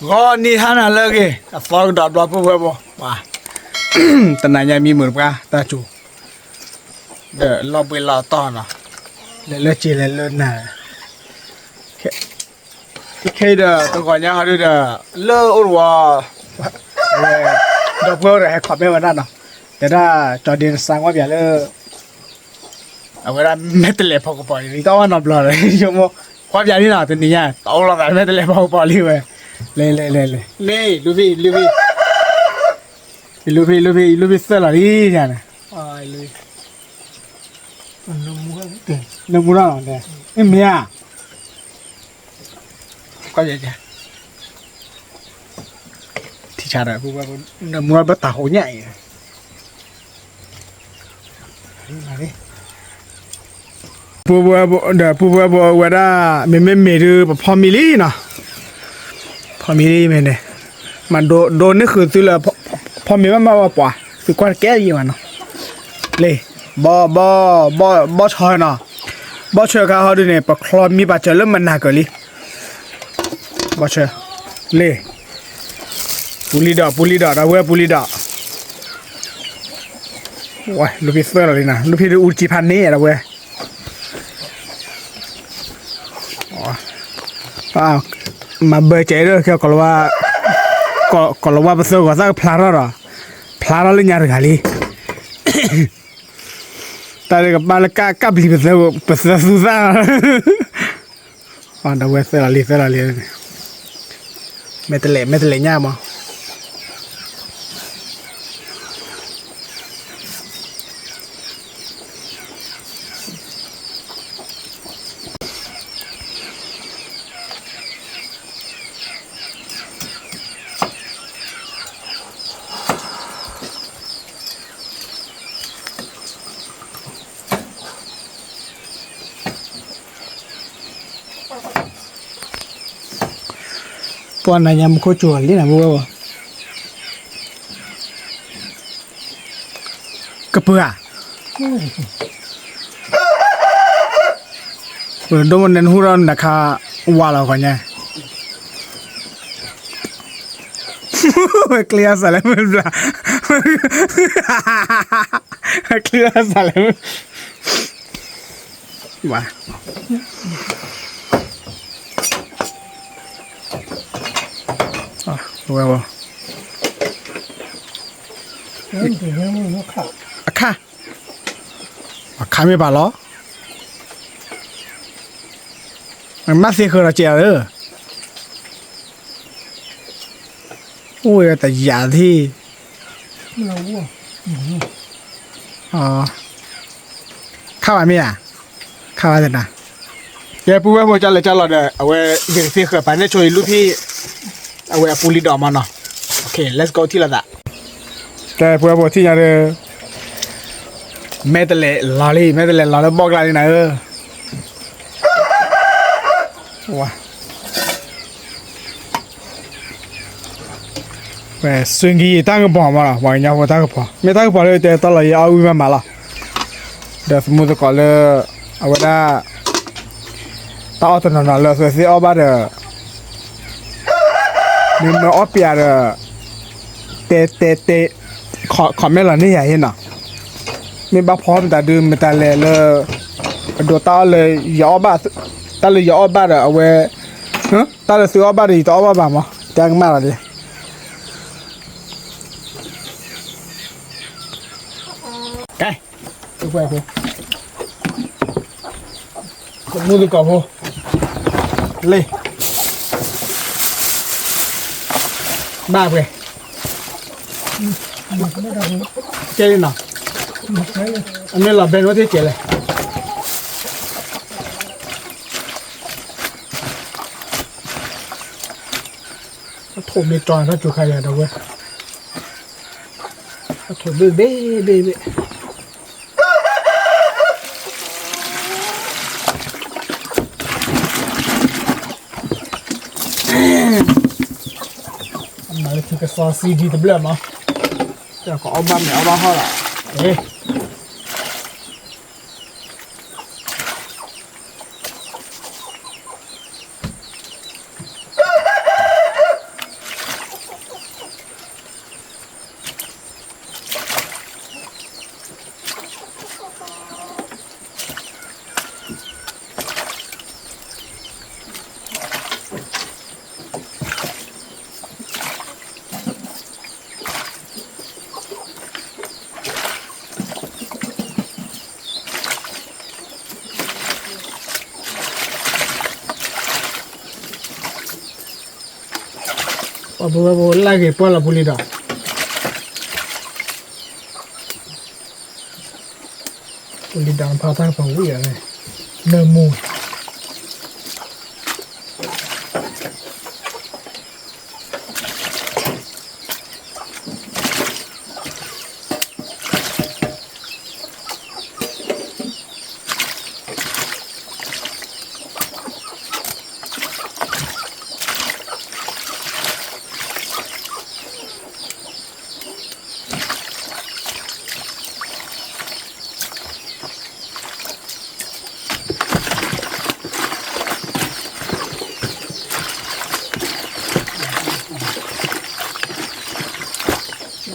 ဂီၤနံၤဟါနၤလၢအဂ့ၤ အသီကဒီးဘျီဖိဝဲဘိ တနၤညါမံမုာ်တပှၢ်တၢ်စူၤ ဒီးလီၤဘှံးလီၤတီၤနီၤ လဲၤလၢစ့လဲၤလၢနၤ ခဲအံၤဒီးတဂီၤညါဟီဒုဒီး လၢအိၣ်တဝီ ဝဲ ဒီပုၢ်ဝဲၢ်အိၣ်ဒီးဟဲ comment ဝဲဒၣ်နီၤ တဲဒၣ်ကၠီဒ့နစါကွၢ်ပၠးလၢ အဝဲဒၣ်မဲာ်တလဲးဖီကပီၤန့ၣ် တအီၣ်ဘၣ်နီတဘျီဒီး ယမိၢ်ကွၢ်ပၠးလံနီၤ တနံၤညါ တအိၣ်လီၤသးမဲာ်တလဲးဖီကပီၤလံဝဲ လဲၤလဲၤလဲၤလဲၤ လ့ လူဖံ လူဖံ လူဖံ လူဖံ လူဖံသၢလီၤလံယၤန့ၣ် နမူထီၣ်နီၤ မ့ၢ်မ့ၢ်ဧါ ကွၢ်ယဲ ထံဆးဒီး နမူထီၣ်ဘၣ်တၢ်ဟိညၣ်အံၤ ပူၤပူၤဒီး ပူၤပူၤပူၤဝဲဒၣ် မ့မ့ၢ်မ့ၢ်ဒုး ပဖီမံလံနီၤ ဖီမံလံမ့ၢ်န့ၣ် မၤဒိးန့ၢ်ဃုာ်သုလၢ ဖီမ့ၢ်ဘၣ်မးဝဲပှၤ သုကွၢ်တကဲယံၤဝဲနီၤ လ့ ဘီ ဘီ ဘီ ဘီၣ်ဆၢနီၤ ဘီၣ်ဆၢခါဟီဒုန့ၣ် ပချီမံပာ်စၢၤလၢမနၤကၢၤလံ ဘီၣ်ဆၢ လ့ ပူၤလံဒီး ပူၤလံဒီး ဒီပုၢ်ဝဲၢ်ပူၤလံဒီး ဝဲ လူဖံသၢလီၤလံနီၤ လူဖံဒုးအူတကံဖးန့ၣ် ဒီပုၢ်ဝဲၢ် မၤဘၢကဲဒီး ကီၤလၤဝါ ကီၤလၤဝါပသၢဂီၤသၣ်ကဖျါထီၣ်ဒီး ဖျါထီၣ်လၢညါတဂၤလံ တၢ်ဒ်ကဘၣ်လၢကၣ် ကၣ်ပျံၤပသၢပသၢသူသၣ် ဒီပုၢ်ဝဲၢ်သၢလီၤလံ သၢလီၤလံ မဲာ်တလဲး မဲာ်တလဲးညၣ်မး ပှၤနၤညါမူခိၣ်စူၤလံနၤ ပုၢ်ဝဲၢ်ဝဲ ကပၢၤဧါ, ပဒိၣ်မ့ၢ်နဟူထီၣ်နခါဝါလီၤကီးညါ, ကျ့အစးလဲၣ်မ့ၢ်ဘျါ, ကျ့အစးလဲၣ်မ့ၢ်, ဝါ ဝဲဝဲ အခါ, အခါမ့ၢ်ပာ်လီၤ, မ့ၢ်သ့ဃၢၤဒီးစဲးဧါဧၢ, အိၣ်ဝဲတယာ်သ့ၣ် ခါဘၣ်မ့ၢ်ဧါ, ခါဘၣ်သနာ်, ကဲ ပုၢ်ဝဲၢ်ဖိ ကၢ်လဲၤကၢ်လီၤဒီး အဝဲ ယကသ့ဃၢၤပာ်န့ၢ်ဆိအံၤ လူၢ်ဖံၣ် အဝဲအပူၤလံၤဒိးမးနီၤ, ကဲ let's go ထံၣ်လိာ်သး, ကဲ ပုၢ်ဝဲၢ်ဖိထံၣ်ညါဒီး မဲာ်တလဲးလီၤလံ မဲာ်တလဲးလီၤလၢဘီၣ်ကျါလံနၤဧၢ, ဝါ ဝဲ ဆွံကံယံာ်တၢ်ကပီၤမးလီၤ, ပှၤကညီဖိတၢ်ကပီၤ, မ့ၢ်တၢ်ကပီၤလၢတဲတီလီၤယအီၣ်ဝံၣ်မးမးလီၤ, ဒီးသမူသကိးလၢ အဝဲဒၣ် တၢ်အီၣ်တနီၤနီၤလၢသုသ့ၣ်အီၣ်ဘၣ်ဒီး မ့ၢ်မ့ၢ်အီၣ်ပျးဒီး တဲတဲတဲ comment လီၤန့ၢ်ယၤဟ့ၣ်နီၤ, မ့ၢ်ဘၣ်ဖီမတၤဒုးမတၤလဲၣ်လၢ အဒိတၢ်အီၣ်လၢယအီၣ်ဘၣ်, တၢ်လၢယအီၣ်ဘၣ်ဒီးအဝဲ တၢ်လၢသုအီၣ်ဘၣ်ဒီးယတအီၣ်ဘၣ်ဘၣ်မး, တဲကမၣ်လီၤလံ, ကဲ မူသကိးဖိ လ့ ဘၣ်ပှဲၤ ကဲလံနီၤ, အမ့ၢ်လီၤဘဲနိသ့ၣ်ကဲလဲၣ်, အထိၣ်မ့ၢ်တြီၤတၢ်စူၤခါယၤဒီးဝဲ, အထိၣ်ဘ့ၣ်ဘ့ၣ်ဘ့ၣ်ဘ့ၣ် မၤလၢခံကစီစံဒံတဘျၢၣ်မး, ကကအီၣ်ဘၣ်မ့ၤအီၣ်ဘၣ်ဟီၣ်လီၤ, အ့ၣ်. ပဝဲဖိလၢဂ့ၤပှၢ်လီၤပူၤလံၤဒီး, ပူၤလံၤဒီးနဖးတၢ်ကပီၤဝံၤအီၤန့ၣ်, နၢမူ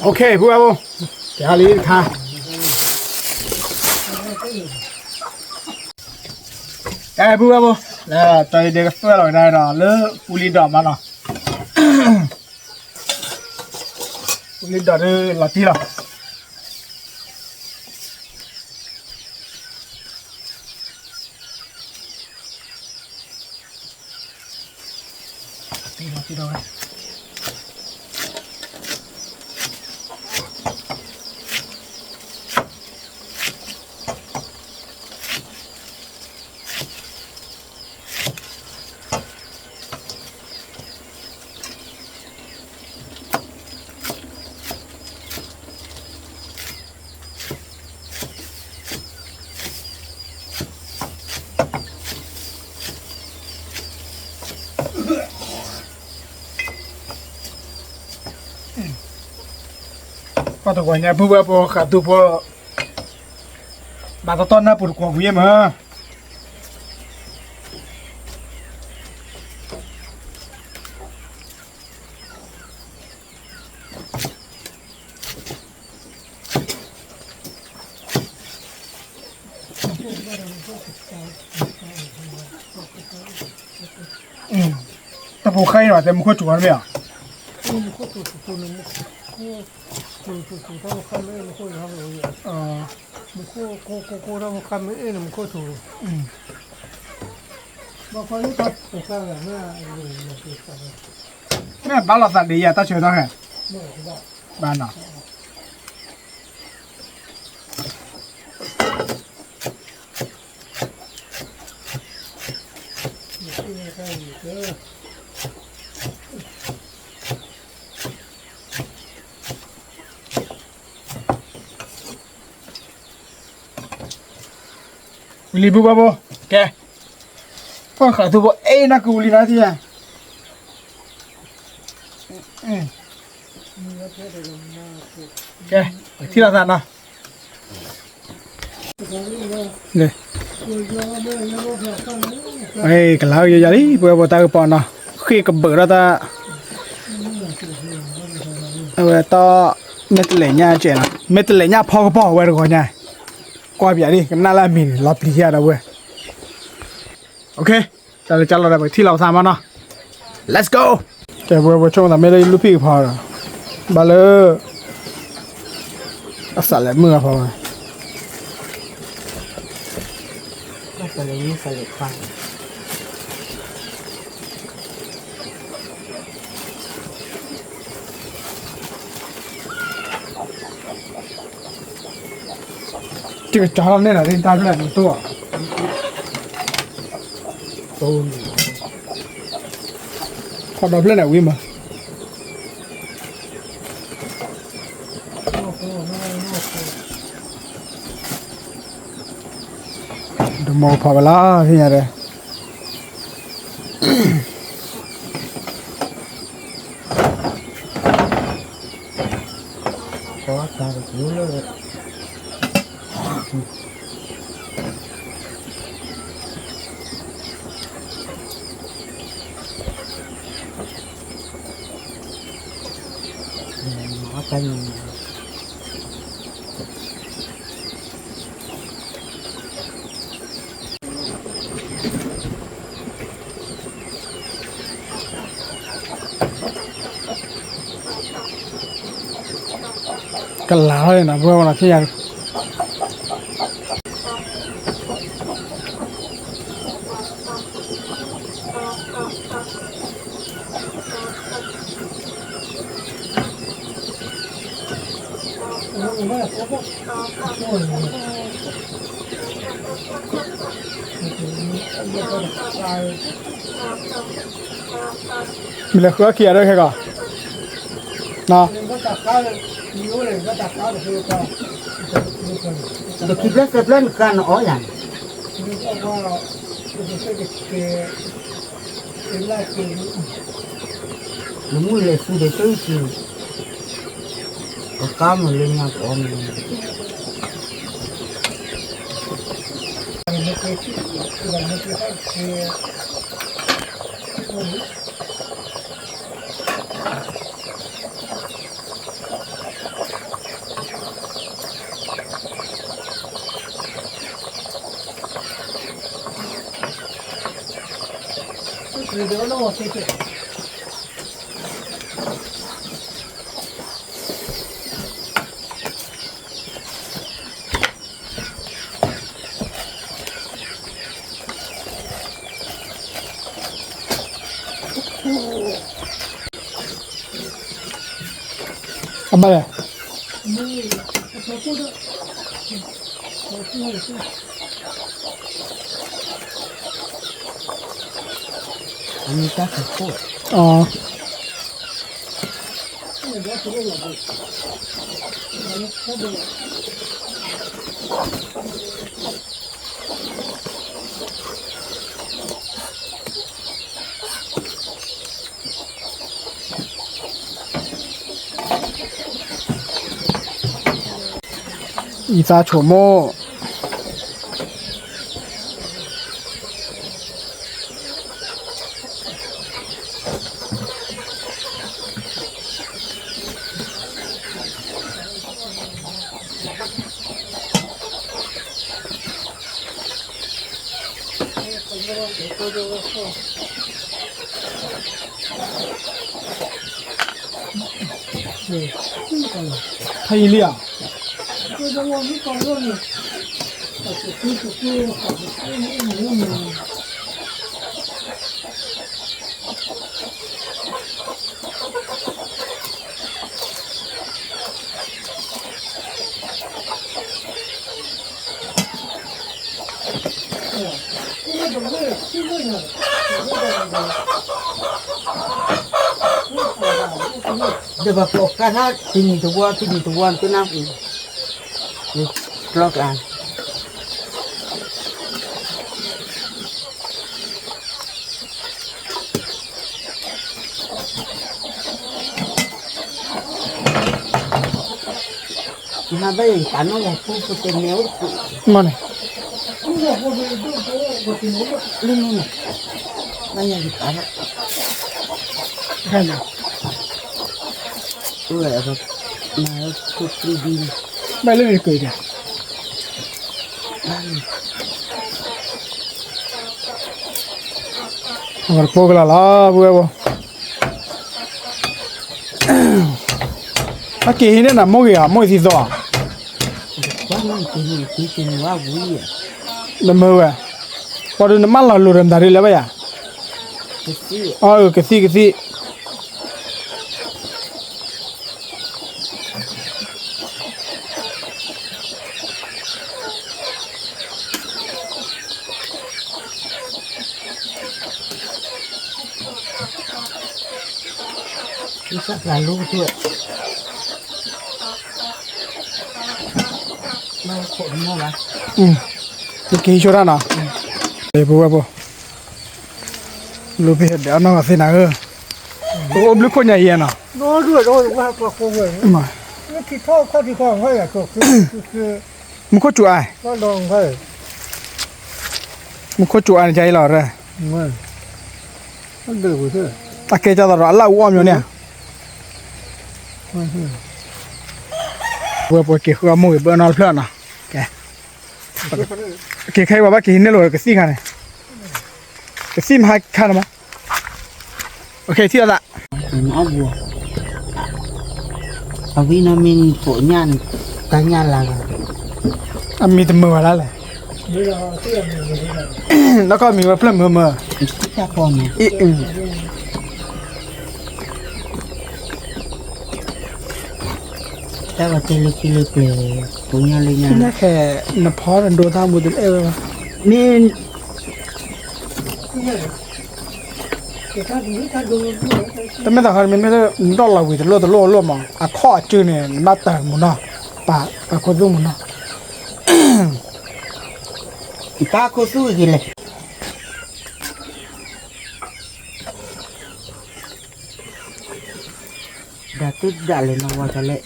OK ပုၢ်ဝဲၢ်ဖိ, ကဲလံတခါ, ကဲပုၢ်ဝဲၢ်ဖိ, လၢတၢ်အံၤဒဲးကသွဲၣ်လီၤကဒါဒီး လၢပူၤလံၤဒီးမးနီၤ, ပူၤလံၤဒီးဒုးလီၤတံၢ်လီၤ. ပှၤတဂီၤညါ ပုၢ်ဝဲၢ်ဖိဃးသူဖိ, ဘၣ်တတီၢ်နၢ်ပူၤတကွီၤပူၤယဲၢ်မး. တပူၤဃဲအံၤနီၤ တဲမူခိၣ်စူၤအီၤတမ့ၢ်ဧါ, မ့ၢ်ဘၣ်လီၤသးဒ်ယၤတၢ်ဆၢကတီၢ်ဟဲ, ဘၣ်နီၤ. ဝံၤလံပုၢ်ဝဲၢ်ဖိ, ကဲ, ပှၤဃးသူဖိအဲၣ်နၢ်ကုဝံၤလံနီၤထံၣ်ယၤ, ကဲ, ပထံၣ်လိာ်သးနီၤ. ကလၤယယၤလံ ပဝဲဖိတၢ်ကပီၤနီၤ, ဃ့ၢ်ကဘုးထီၣ်တၢ်, အဝဲတီ, မ့ၢ်တလဲၤညၣ်ကဲးနီၤ, မ့ၢ်တလဲၤညၣ်ဖီကပီၤဝဲတဂီၤညါ, ကွၢ်ပၠးဒ် ကနၣ်လၢအမံၤန့ၣ် လီၤပျံၤယၤဒီးဝဲ, OK, တၢ်လၢကလီၤဒီး ပကထံၣ်လိာ်ပသးမးနီၤ, Let's go. ကဲပဝဲဖိဆိကမိၣ်သးမ့ၢ်လၢယလူၢ်ဖံးကဖီဒီး, ဘၣ်လၢ အစးလဲၤမုၢ်အဖီဝဲ, တကစၢ်လီၤန့ၣ်နီၤ တၢ်ဖျၢၣ်န့ၣ်တိၢ်, ခီဒီဖျၢၣ်န့ၣ်ဝံၤမး တမီၤဖီဝဲလီၤ သ့ၣ်ညါဒဲး, ကလၤထီၣ်န့ၣ်နီၤ ပဝဲနီၤ သ့ၣ်ညါ, မ့ၢ်လဲၤဃုအီၣ်ခံဂၤဒီးခဲကီး, ပခံဖျၢၣ်သၢဖျၢၣ်နကါနအီၣ်ယၤန့ၣ်, နမုၢ်လဲၤသူဒီးတၢ်အုၣ်က့ၤ, ပကါမုၢ်လၢညါကအီၣ်မုၢ်လၢ အဘၣ်လဲၣ်, အမ့ၢ်တၢ်ခီခိၣ်, အံသၣ်ဆိမိၣ်, ဖးယံာ်လံဧါ. ဒီးပှၤကိးကါထါ တနံၤတဝီ တနံၤတဝီ ကနၣ်ပူၤ, ကျီကါ မ့ၢ်ဘၣ်ယၤယပာ်နီၣ်ယၤထူပတဲမ့ၢ်အိၣ်တပူၤ, မ့ၢ်န့ၣ်, လၢန့ၣ်, ဘၣ်ယၤယပာ်နီၣ်, အိၣ်ဝဲ, မၤထူပျံၤဒ်န့ၣ်, ဘၣ်လၢန့ၣ်က့ၤဒၣ် အဝဲတပိၢ်ကလၤလီၤ ပုၢ်ဝဲၢ်ဖိ, အက့ၤဟံးန့ၢ်နၤ မိၢ်ဂ့ၤဧါ မိၢ်အံၤသံသီဧါ, နမ့ၢ်ဝဲ, ပှၤဒုးနမၢလီၤလိၤဒီးနတၤဒ်လဲၣ်ဘၣ်ယၤ, အၢ ကသံၣ်ကသံၣ် က့ၤဆိတၢ်နီၤ, ပုၢ်ဝဲၢ်ဖိ, လူၤဖဲဒီးအနီၢ်ဂၤသ့နၤဧၢ, ပအိၣ်ဘျုးခိၣ်ညါယဲနီၤ, မူခိၣ်စူၤအါ, မူခိၣ်စူၤအါန့ၣ် ကါအံၤလီၤရၢ, အကဲကၢ်သိးဒီးအလၣ်အူအီၣ်မၠိန့ၣ်, ဝဲပှၤက့ၤဃုအမိၢ်ဂ့ၤဘၢအနီတဖျၢၣ်နီၤ, ကဲ, က့ၤခဲအံၤပှၤဘၣ်က့ၤဟံးန့ၢ်လိာ်ကသံၣ်ခါန့ၣ်, ကသံၣ်မဟါခါန့ၣ်မး, ထံၣ်လိာ်သး အဝံၤနီၢ်မ့ၢ်နံၤပိာ်ညၣ်န့ၣ် တၢ်ညၣ်လၢ်လီၤ, အမံၤတမုာ်ဘၣ်လၢ်လဲၣ်, နီၢ်ကီၢ်မံၤဝဲဖျၢၣ်မုာ်မုာ်, တၢ်ပိာ်မုာ်, အံၤ, အံၤ, အံၤ, တၢ်ဝဲတဲလၢခံလၢပျၢၤ, ပူညါလၢညါ, နဖီနဒိတၢ်မူတအဲၣ်ဝဲဘၣ်, မ့ၢ် တမ့ၢ်သးခီ မ့မ့ၢ်နဒီၣ်လီၤဝံၤတလိၣ်တလိၣ်အလိၣ်မး အခီၣ်အစုန့ၣ် နဘၣ်တၢ်မူနီၤ, ပာ်ပာ်ခိၣ်သူၣ်မူနီၤ, ပာ်ခိၣ်သူၣ်က့ၤလဲၣ်, ဒၣ်တုဒၣ်လဲာ်နီၤဝဲတလဲၣ်,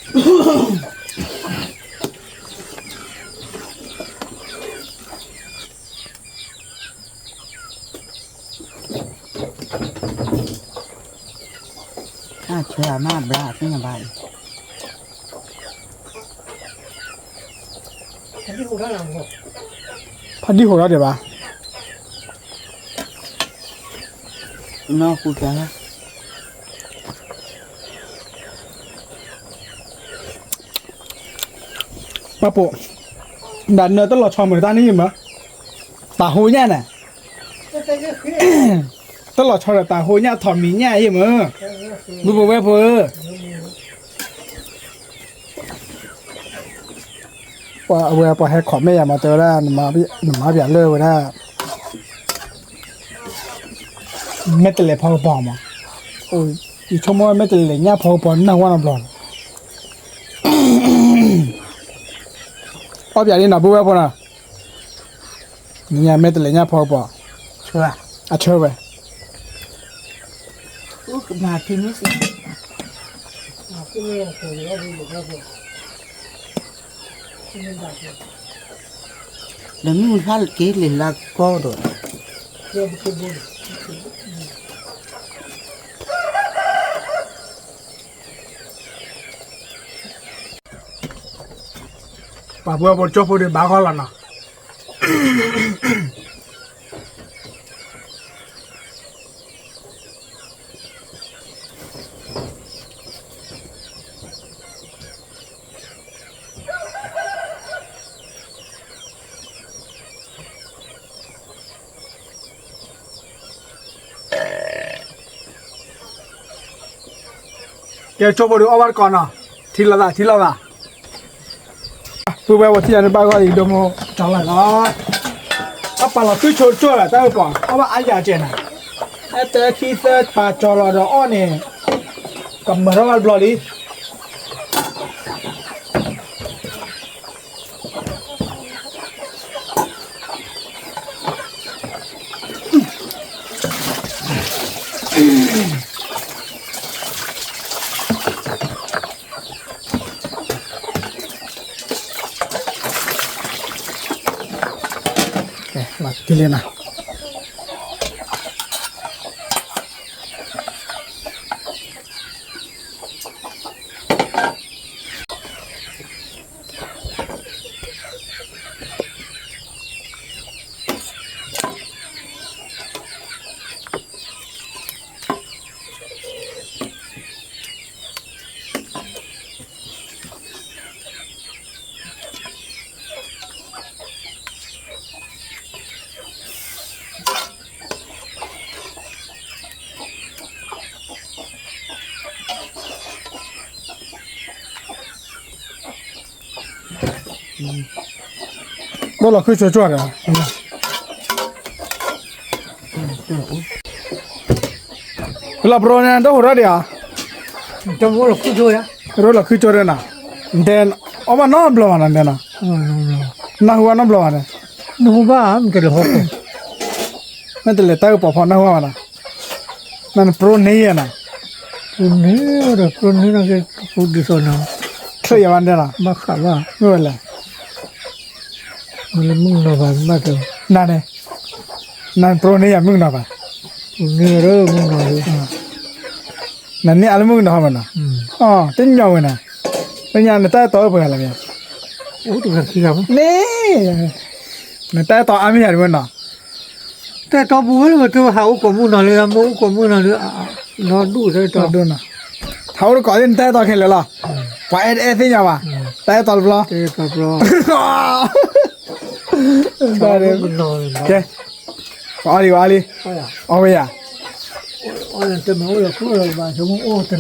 အဆၢအမ့ၢ်ဘျါသ့ၣ်ညါဘၣ်အံၤ, ဖးဒံၣ်ဟိးထီၣ်ဒံးဘၣ်, နီၢ်ဃူတၢ် ပှၤပိာ်, ဒၣ်နၢၤတလီၤဆီမုၢ်တၢ်န့ၣ်ယမၢ, တၢ်ဟိညၣ်န့ၣ်, တလီၤဆီဒီးတၢ်ဟိညၣ်ထီၣ်မံၤညၣ်ယမၢ, ဘုပဝဲၢ်ဖိဧၢ, ပှၤအဝဲပှၤဟဲ comment ယၤမး တဲဝဲဒၣ်, နမၤပျးလၢဝဲဒၣ် မဲာ်တလဲၤဖီကပီၤမး, ယဆိကမိၣ်ဝဲမဲာ်တလဲၤညၣ်ဖီကပီၤနၢ်ဟူဝဲနီတဘျီန့ၣ်, အီၣ်ပျးဒ်နီၤ ဘုဝဲၢ်ဖိနီၤ, နညါမဲာ်တလဲၤညၣ်ဖီကပီၤ, အဆၢဝဲ, ဒီးမုၢ်မဆါက့ၤလဲၤလၢကီၢ်ဒီး ပှၤပှၤပှၤကၠီဖိဒီးဘၣ်ဃီလီၤနီၤ. ကဲ ကၠိဖိဒုးအီၣ်ဘၣ်တကိးနီၤ, ထံလီၤသး ထံလီၤသး, ပုၢ်ဝဲၢ်ပှၤထံၣ်ယၤန့ၣ် ဘၣ်ဂီၢ်လံ ဒိၣ်မိၢ်ကၠီလၢ်လီၤ, အပာ်လီၤဃုဆိကၠိလၢတၢ်အုၣ်ပီၤ အီၣ်ဘၣ်အါယၤကဲနၤ, အဲၣ်တၢ်ခံသၢပာ်ကၠီလီၤဒီးအီၣ်န့ၣ်, ကမၢထီၣ်ဘၣ်တဘျီလံ. ကဲ လီၤတံၢ်လံနီၤ. ဘၣ်လီၤဃုဆိကၠိဒီး, လီၤပရိန့ၣ် တၢ်ဟိးထီၣ်ဒံးဧါ, တၢ်လီၤဃုဆိကၠိဒီးနီၤ, နတဲ, အီၣ်ဘၣ်နီတဘျီဘၣ်နီၤ, နတဲနီၤ, နၢ်ဟူဘၣ်နီတဘျီဘၣ်န့ၣ်, နၢ်ဟူဘၣ် မ့ၢ်တလဲၤဟီၣ်ခိၣ်, မ့ၢ်တလဲၤတၢ်ကပီၤဖီနၢ်ဟူဘၣ်နီၤ, နပရိန့ၢ်ယဲနီၤ, ပရိန့ၢ်ဒီး ပရိန့ၢ်နီၤက့ၤ ပူဒ်သိးနီၤ, ချၢၣ်ယၤဘၣ်နတဲနီၤ, ဘၣ်ဃးဘၣ်, မ့ၢ်ဝဲလဲၣ် မ့ၢ်လၢမုၢ်နီၤဘၣ် နဘၣ်တဲ, နန့ၣ်, နပရိန့ၢ်ယၤမုၢ်ကနီၤဘၣ်, ပရိန့ၢ်လၢမုၢ်ကနီၤ, နန့ၢ်အါလၢမုၢ်ကနီၤဟီမးနီၤ, အီ တညီဝဲနၤ, ပညါနတၢ်အဲၣ်တီအိၣ်ပှဲၤဂၤလဲၣ်မ့ၢ်, အိၣ်တဂၤခံဂၤမး, န့ၣ်, နတၢ်အဲၣ်တီအါမ့ၢ်ယၤဒ်ဝဲနီၤ, တၢ်အဲၣ်တီပူၤဝဲလၢပတဲဟးအိၣ်ကိးမုၢ်နီၤလၢ မ့ၢ်အိၣ်ကိးမုၢ်နီၤလၢ, နီၢ်ဒူၣ်တၢ်အဲၣ်တီ, ဟးအိၣ်တကိးသ့ၣ် နတၢ်အဲၣ်တီခဲလၢာ်လီၤ, ပှၤအဲၣ်တအဲၣ်သ့ၣ်ညါဘၣ်, တၢ်အဲၣ်တီတဘျီ, ကဲ, ပအီၣ်လံ ပအီၣ်လံ, အီၣ်ဝဲယၤ, ပှၤခွဲးလီၤမ့ၢ်ခွဲးလီၤထံ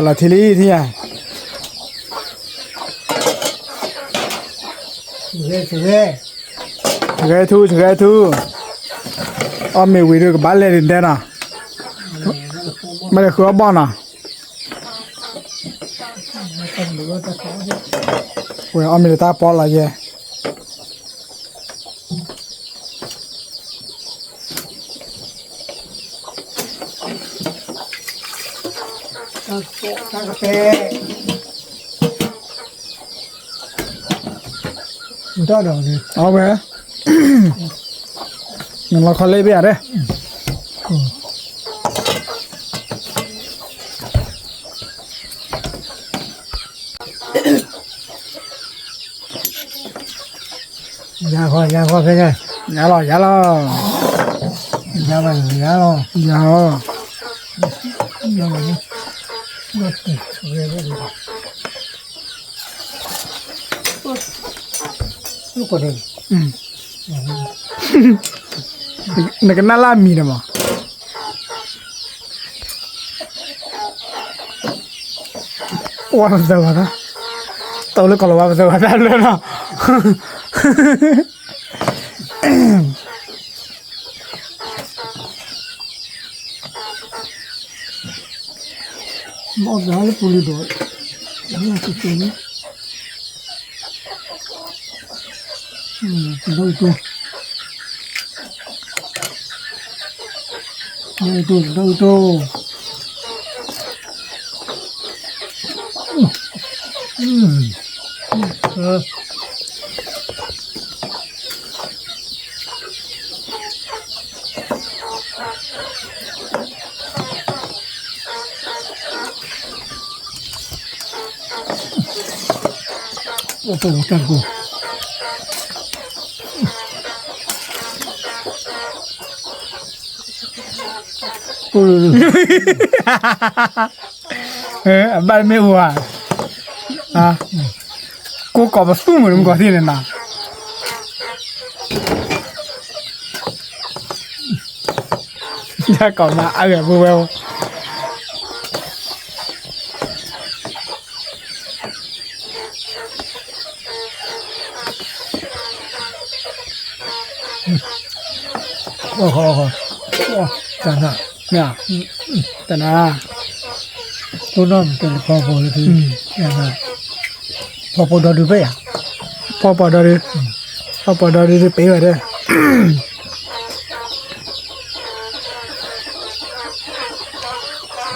လံထံၣ်ညါ, ဂဲၤထူ ဂဲၤထူ, အီၣ်မ့ၤဝံၤဒီးကဘၣ်လဲၤဒ်ဒဲနီၤ, မ့ၢ်လဲၤဃုအီၣ်ဘီၣ်နီၤ, ဝဲအီၣ်မ့ၤလၢတၢ်ပီလီၤယဲ တၢ်ကပဲ အဝဲ နလီၤခီလ့ဘ့ၣ်ဧါဒဲး ယၤဃီ ယၤဃီဖဲန့ၣ် ယၤလီၤ ယၤလီၤ ယၤဘၣ် ယၤလီၤ ယၤလီၤ ယၤလီၤ နကနၣ်လၢအမံၤန့ၣ်မး ဝါပသၢဂၤသၢ, တၢ်အိၣ်လၢကီၢ်လီၤဝါပသၢဂၤသၢလၢနီၤ. ဘၣ်သးလၢပူၤလံဒီး လၢကကဲန့ၣ် တဒိၣ်ကတိၤ တဒိၣ်ကတိၤ အဘၣ်မ့ၢ်အိၣ်ဧါ, ကိးကီးပသူၣ်မုာ်မုာ်ကီးသ့ၣ်န့ၣ်နီၤ. တၢ်ကိးမးအါဂၤပူၤဝဲ, တနၤ, တနၤ, တိၢ်နီၣ်မ့ၢ်တဲလၢဖီဖိလၢထံ, ဖီဖိဒီဒုဖဲယၤ, ဖီဖိဒီဒု, ဖီဖိဒီဒုပ့ၤဝဲဒၣ်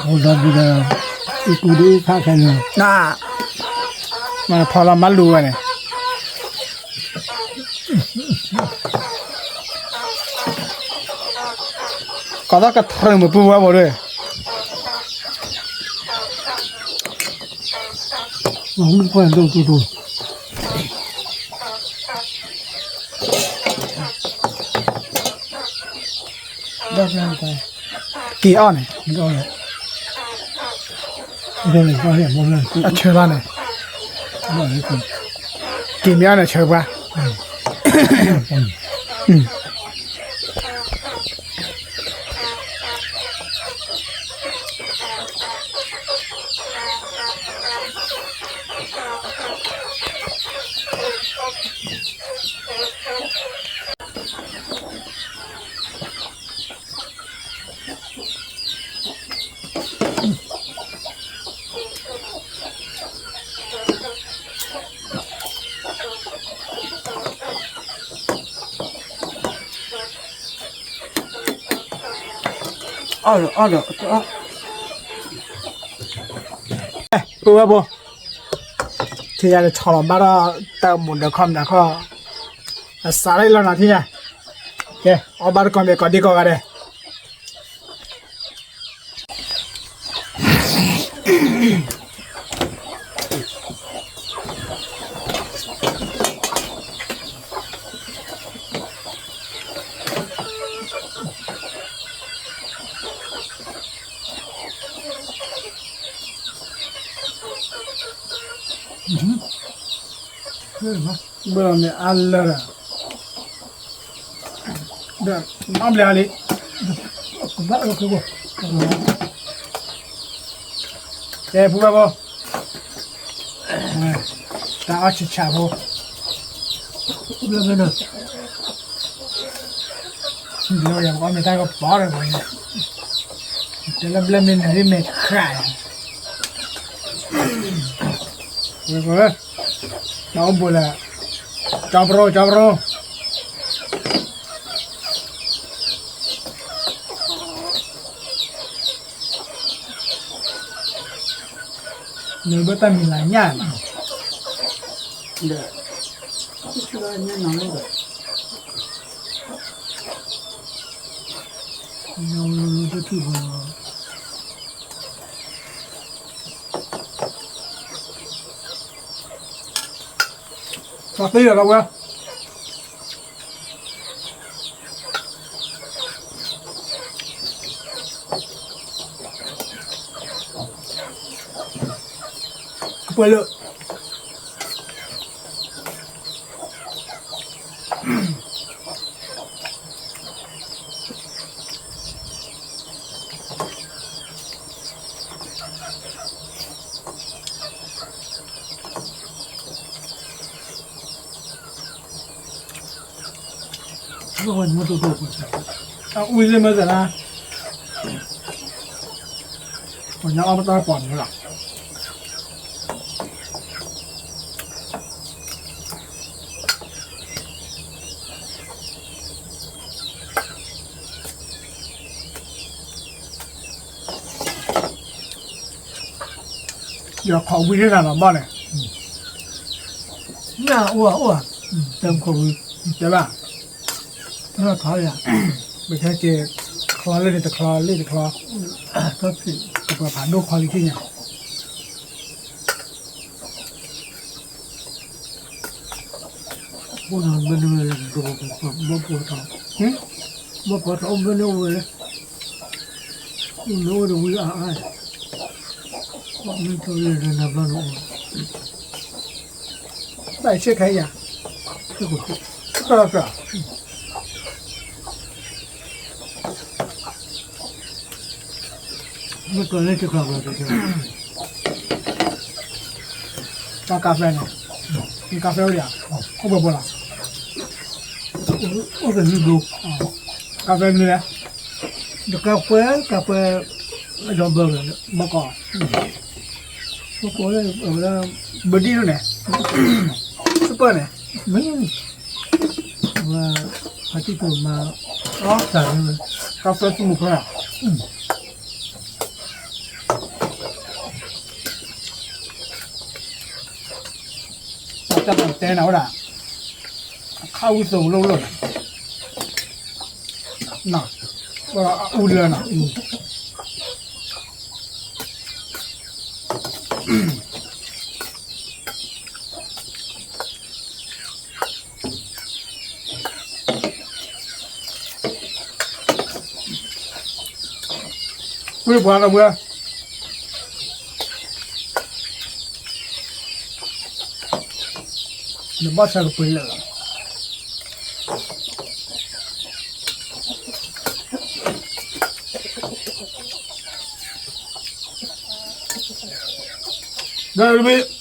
ဖိဒီဒုဒီး အံၤကူဒုဖးခဲလၢာ်, မ့ၢ်ဖီလီၤမၤလူၤဝဲန့ၣ်, ကီးသီၣ်ကထြၢမုာ်ပူၤဝဲဘိဒၣ်, မ့ၢ်ကွၢ်ဒိၣ်တူတူ က့ၤအီၣ်န့ၣ်, အဆၢလီၤန့ၣ်, က့ၤမ့ၢ်အီၣ်န့ၣ်ဆၢပှၤ အီၣ်ဒီးအီၣ်ဒီး, ပုၢ်ဝဲၢ်ဖိ, ထံၣ်ယၤန့ၣ်ဆီၣ်လီၤဘၣ်ဒီး တၢ်မူၤဒၢးခီၣ်မနၤခီၣ်, အစးလၢလီၤနီၤထံၣ်ယၤ, ကဲ အီၣ်ဘၣ်တကီၢ်မ့ၢ်ကီးဒံကီးဂၤဒဲး ဘၣ်မ့ၢ်အါလၢာ်, ဒီး အီၣ်ဘျဲၣ်လံ, ကဲ ဖုဘၣ်ဘိ, တၢ်အီၣ်ဆံးဆံးဖိ, ဘျၢမ့ၢ်နၢၤ, ဘျၢယၤပကီၢ်မ့ၢ်တၢ်ကပီၤဒီး, တဲလၢဘျၢမ့ၢ်နၢၤဒ်မဲာ်တဃၣ်, ဝဲ, တၢ်အိၣ်ဘူးလၢ, ကၠီပရိ, ကၠီပရိ. နဘၣ်တၢ်မံၤလၢညၣ်မး, ညၣ်နၤလၢ, ညၣ်လၢတထံၣ်ဘၣ်, သးသ့လီၤလီၤဝဲ. ကပှဲၤလၢ, အဝံၤလၢမ့ၢ်သရၣ်, ပှၤညါအီၣ်ပတၢ်ပီၤန့ၣ်လီၤ. ယခီဝံၤန့ၣ်နၤလီၤဘၣ်န့ၣ်, နအိၣ်အိၣ်, တဲခီဝံၤ, တဲဘၣ်, ထီယၤ, ပဆဲက့ၤ, ချီလၢန့ၣ်တချီလၢတချီ, ကပၤဖးဒိၣ်ခီလံထံၣ်ညါ. အိၣ်ဒီးဘၣ်န့ၣ်ဝဲ, ဘီၣ်ပီထီၣ်, ဘီၣ်ပီထီၣ်အိၣ်ဘၣ်န့ၣ်ဝဲ, အိၣ်န့ၣ်အိၣ်ဒီးဝံအါအါ, မ့ၢ်ထီၣ်လၢနဘျီန့ၣ်အိၣ်, ဘၣ်ဆ့ခဲအံၤ, ဆ့ကီး, ဆ့ကီး, မ့ၢ်ကီးလၢတချီဘၣ်, တၢ်ကါဖဲန့ၣ်, ကါဖဲအိၣ်ဒံးဧါ, အိၣ်ဘၣ်ဘၣ်လီၤ, အိၣ်တနံၤဘျီ, ကါဖဲမနုၤလဲၣ်, တကါဖဲ, ကါဖဲ, ဒီးဘၢ, ဘီကီး, ဘီကီးလၢ, ဘၢဒံၣ်န့ၣ်, စပၢၢ်န့ၣ်, မ့ၢ်, ဝဲ, ဖါတံၢ်ဖိမါ, အီၣ်သးန့ၣ်, ကါဖဲသူၣ်မူဖဲလီၤ. တၢ်တဲနၤဝဲဒၣ်, အခါဝံသိးလိၣ်လိၣ်န့ၣ်, အူလၢနၤ, ကွံာ်ပှၤလၢဝဲ, နဘၣ်ဆၢကပှ့ၤလၢာ်လီၤ. ဒီး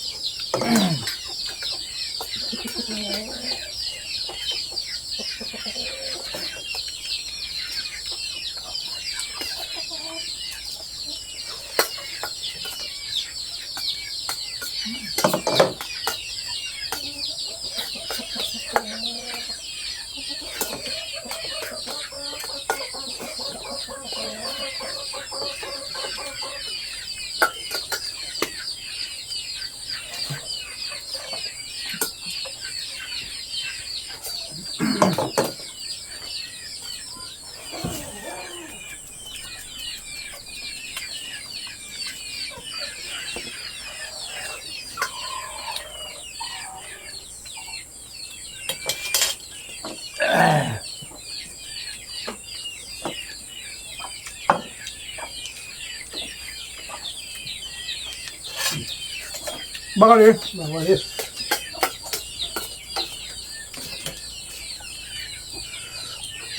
တဘ့ၣ် ဘၣ်ဃးလံ, ဘၣ်ဃးလံ,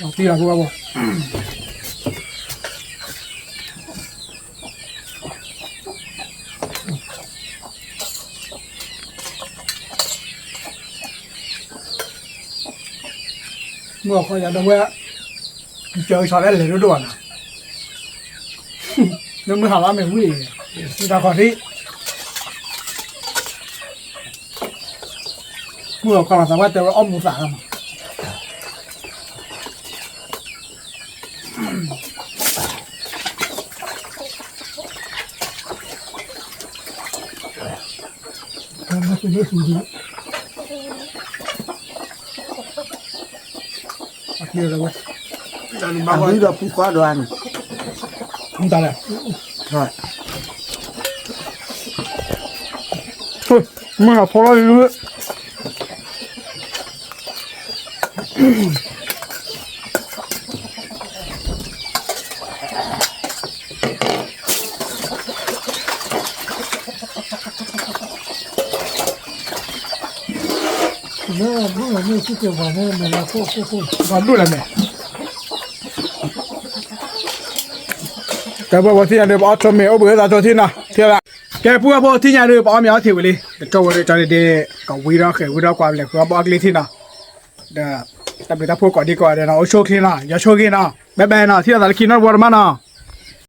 တံၢ်လၢဖိဘၣ်ဘၣ်. မုၢ်အီၣ်ခီယၤဒီးဝဲ, ကစၢ်ကဆီးလၢလဲၤဒိၣ်ဒိၣ်ဘၣ်နၤ, လၢမုၢ်ဟါလီၤမ့ၢ်ဝံၤ, တၢ်ခီၣ်ထံး, မုၢ်အီၣ်ခီလီၤသးဝဲတဲဝဲအီၣ်မူသးလီၤမး. အဝံဒီးပူၤဃီဒွးန့ၣ်, တၢ်လဲၣ်, မုၢ်ဟါဖိလီၤလံ, ဘၣ်ဒိၣ်လၢမဲာ်, ကဲပှၤဖိသ့ၣ်ညါဒီး ပအီၣ်ထိးမ့ၢ်အိၣ်ဘှံးသးထိးထံနီၤ, ထံလၢ, ကဲပှၤဖိသ့ၣ်ညါဒီး ပအီၣ်မ့ၤအီထံးဝံၤလံ, တကၠိဝဲဒီးကၠီဒ့ဒ့, ကဝံထီၣ်ဃဲၤဝံထီၣ်ကွၢ် ပလဲၤဃုအီၣ်ဘီအီၣ်ကလံၤထံနီၤ, ဒီး တၢ်ဘျုးတၢ်ဖှိၣ်ကိးဒံကိးဂၤဒဲးနီၤ, အိၣ်ဆူၣ်ချ့နီၤ, ယွၤဆိၣ်ဂ့ၤနီၤ, ဘဲဘဲနီၤ, ထံၣ်လိာ်သးလၢခံနီတဘျီတမံၤနီၤ.